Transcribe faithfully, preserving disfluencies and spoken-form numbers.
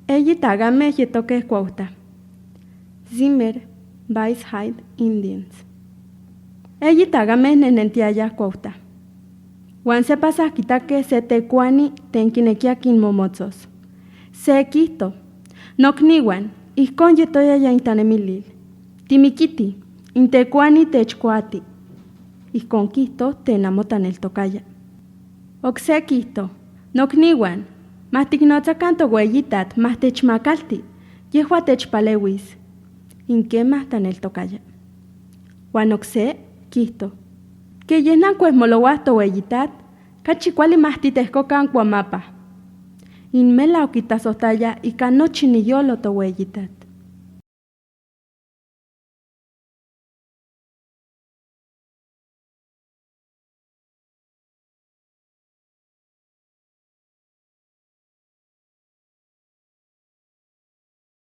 Eyita game ehetoke kwawuta. Zimmer, Bayside Indians. Eyita game nenentiyaya kwawuta. Wan se pasa kitake se te kwani te nkinekiya kin momotsos. Se kihto, nokniwan, ihkon yetoyaya intanemilil. Timikiti, inte kwani te chikwati. Ihkon kihto te namotaneltokaya. Okse kihto, nokniwan, mahta kin otsakanto weyitat mahta echimakalti, yehua te chipalewis. Nke mahtaneltokaya. Wan okse kihto, keyehna nkwemolowa to weyitat, kachikwali mahta itehkoka nkwamapa. Inmela okitasotaya ikano chiniyolo to weyitat.